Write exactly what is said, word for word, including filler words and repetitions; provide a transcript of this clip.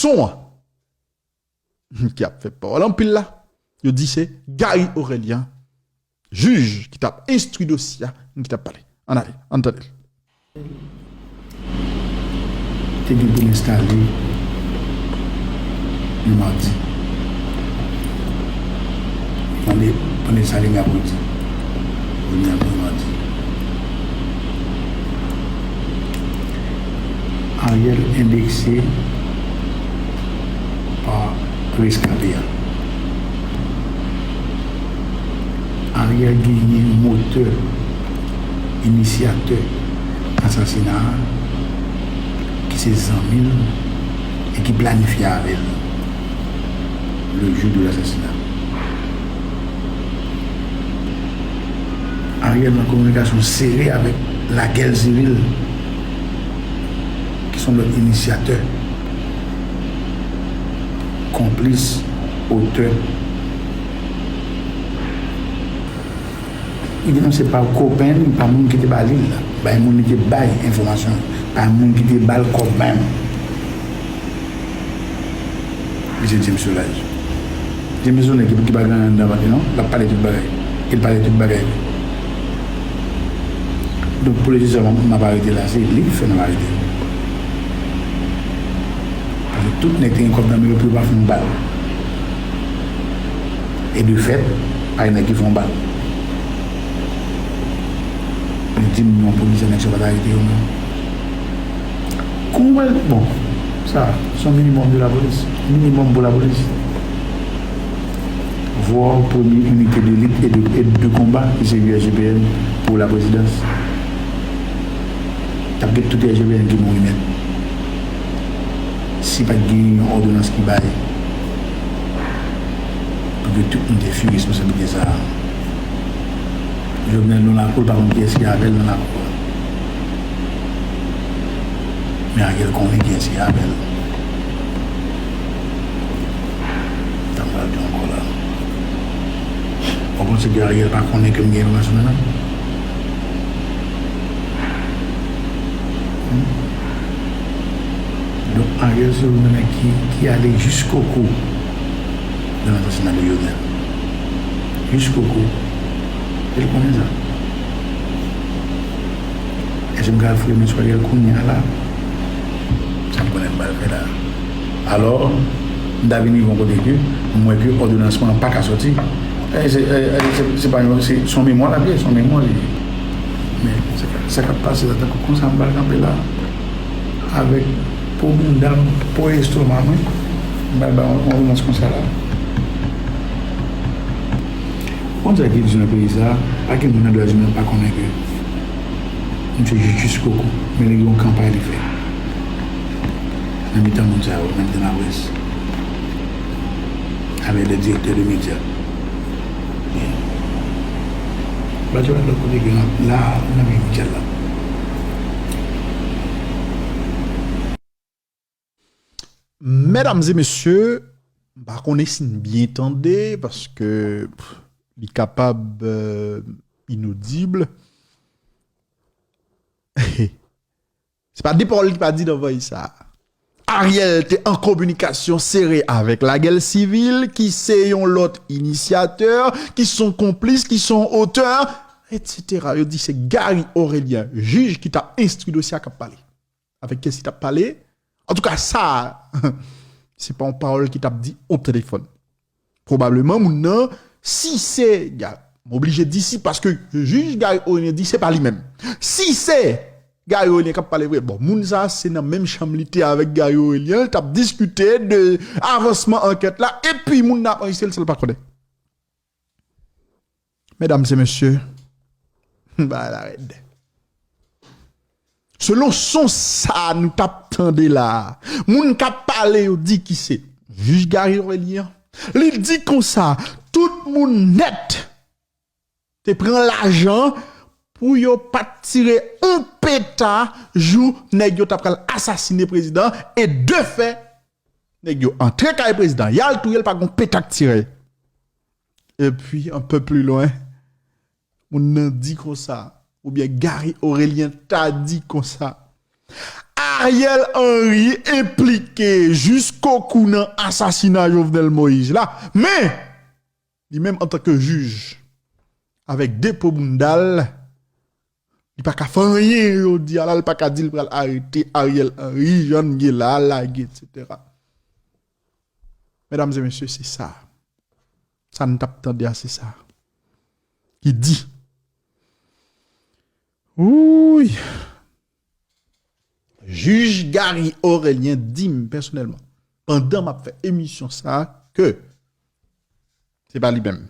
ton an ki ap fè pawòl anpil la, yo di se Gary Orélien, jij ki t ap enstwi dosye a, ki t ap pale. Ann ale, ann tande l. Te gen pou l enstale yon madi. Pou l enstale mèkredi. Pou l enstale mèkredi. Ariel endekse pa reskape a. Ariel genyen motè, inisyatè asasina a, ki se zanmi l e ki planifye avè l le jour de l'assassinat. Ariel nan kominikasyon sere avèk Lagèl Sivil, ki se yon lòt inisyatè, konplis, otè. Li denonse pa kopen li, pa moun ki te ba li l la, bay moun li te bay enfòmasyon, pa moun ki te ba l kòb menm. Li se James Solages. James se yon nèg ki pa gen anyen anndan vant li non, l ap pale tout bagay. E l pale tout bagay vre. Donk pou rezon sa m ap arete la, se li ki fè n ap arete. Paske tout nèg te gen kòb nan men yo pou yo pa fè yon bal. E de fèt, pa gen nèg ki fè yon bal. Li di m non, polisye nèg sa pa t arete yo non. Kòman w pral, bon, sa, se yon minimòm de lapolis. Minimòm pou lapolis. Vwa premye inite de lit e de, e de konba ki se U S G P N pou laprezidans. T ap gen tout U S G P N ki mouri nèt. Si pa t gen yon òdonans ki bay pou ke tout moun te fui responsablite sa a. Jovenel nan lakou l pa konn kiyès ki avè l nan lakou a. Men Ariel konnen kiyès ki avè l. Sa m pral di ankò la. Ou panse ke Ariel pa konnen ke m gen enfòmasyon nan men m? Donk Ariel se yon nèg ki, ki ale jiskoko nan asasina de Jovenel. Jiskoko. E l konnen sa. Èske m ka al foule men sou Ariel kounye a la? Sa m konnen m pral fè la. Alò, m ta vin rive yon kote ke m wè ke òdonans mwen an pa ka sòti. E se, e, e, se, se pa yon, se, se yon memwa l ap ye, se yon memwa li ye. Men, sa k ap, sa k ap pase la, tankou konsa m pral kanpe la, avèk po bounda m, po estoma mwen, m pral bay yon, yon òdonans konsa la. Ou konn sa ki di nan peyi sa a, pa gen moun nan dwa imen pa konnen ke misye jis, jiskoko, men li gen yon kanpay li fè. Nan mitan moun sa yo, nan mitan laprès, avèk lè direktè de medya. Byen. Badjo al lòt kote ke la, la, nan men medya la. Medam e mesye, m pa konnen si n byen tande, paske pff, li kapab euh, inodib. Se pa de pawòl ki pa di nan vòy sa. Ariel te an kominikasyon sere avèk Lagèl Sivil, ki se yon lòt inisyatè, ki se yon konplis, ki se yon otè, etsetera. Yo di se Gary Orélien, jij ki t ap enstwi dosye a, k ap pale. Avèk kiyès li t ap pale? Antouka, sa, se pa yon pawòl ki t ap di o telefòn. Pwobableman, moun nan, si se, m oblije di si, paske jij Gary Orélien di se pa li menm. Si se Gary Orélien k ap pale vre, bon, moun sa, se nan menm chanm li te avèk Gary Orélien, l t ap diskite de avansman ankèt la, epi moun nan ap anrejistre l san l pa konnen. Medam e mesye, bagay la rèd. Selon son sa nou t ap tande la a, moun k ap pale yo di ki se jij Gary Orélien, li di konsa, tout moun nèt te pran lajan pou yo pa t tire yon peta jou nèg yo t ap pral asasine prezidan, e de fè, nèg yo antre kay prezidan, y al touye l, pa gen yon peta k tire. Epi, un peu plus loin, moun nan di konsa, oubyen Gary Orélien ta di konsa, Ariel Henry enplike jiskokou nan asasina Jovenel Moïse la, men li menm antanke jij, avèk depo bounda l, li pa ka fè anyen jodi a la, li pa ka di l pral arete Ariel Henry, jan n ye la, lage, etsetera. Medam e mesye, se sa. Sa n t ap tande a, se sa. Ki di, wouy, jij Gary Orélien di m pèsonèlman, pandan m ap fè emisyon sa, ke se pa li menm.